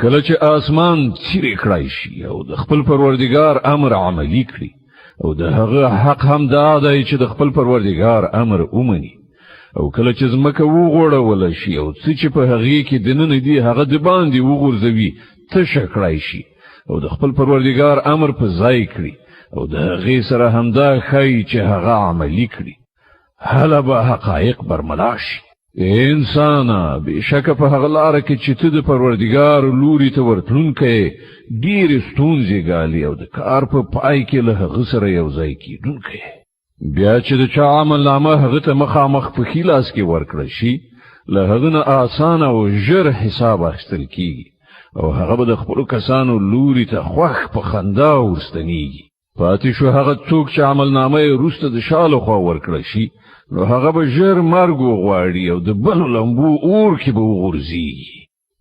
کله چې آسمان څیرې کړای شي او د خپل پروردګار امر عملی کړي، او د هغه حق هم دا دی چې د خپل پروردګار امر ومني. او کله چې ځمکه وغوړول شي او څه چې په هغې کې دننه دي هغه د باندې وغورځوي، تشه کړای شي او د خپل پروردګار امر په ځای کړي، او د هغې سره همدا ښایي چې هغه عملی کړي، هله به حقایق برملا شي. انسانه، بېشکه په هغه لاره کې چې ته د پروردګار لوري ته ورتلونکی ډېرې ستونزې ګالي او د کار په پای کې له هغه سره یو ځای کېدونکی. بیا چې د چا عمل نامه هغه ته مخامخ په ښي لاس کې ورکړل شي، له هغه نه اسانه او ژر حساب اخیستل کیږي او هغه به د خپلو کسانو لوري ته خوښ په خندا ورستنیږي. پاتې شو هغه څوک چې عمل نامه یې وروسته د شا لخوا ورکړل شي، نو هغه به ژر مرګ وغواړي او د بلو لمبو اور کې به وغورځیږي.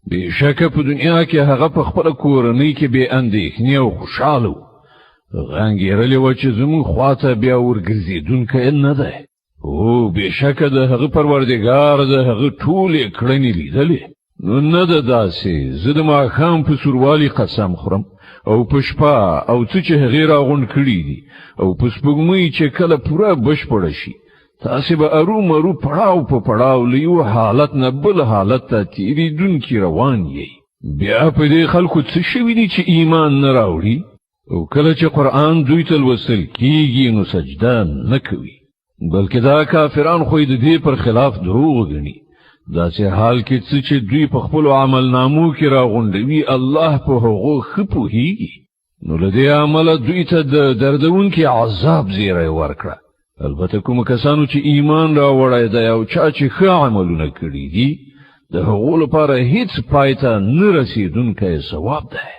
بېشکه په دنیا کې هغه په خپله کورنۍ کې بې اندېښنې او خوشحاله و. هغه انګېرلې وه چې زموږ خواته بیا ورګرځېدونکی نه دی. او بېشکه د هغه پروردګار د هغه ټولې کړنې لیدلې. نو نه ده داسې، زه د ماښام په سوروالي قسم خورم او په شپه او څه چې هغې راغونډ کړي دي او په سپوږمۍ چې کله پوره بشپړه شي، تاسې به ارومرو پړاو په پړاو له یو حالت نه بل حالت ته تېرېدونکي روان یئ. بیا په دې خلکو څه شوي دي چې ایمان نه راوړي؟ او کله چې قرآن دوی ته لوستل کیږي نو سجده نه کوي، بلکې دا کافران خو د دې پر خلاف دروغ ګڼي. داسې حال کې څه چې دوی په خپلو عمل نامو کې راغونډوي الله په هغو ښه پوهیږي. نو له دې امله دوی ته د دردونکي عذاب زیری ورکړه. البته کوم کسانو چې ایمان راوړی دی او چا چې ښه عملونه کړي دي، د هغو لپاره هیڅ پای ته نه رسېدونکی ثواب دی.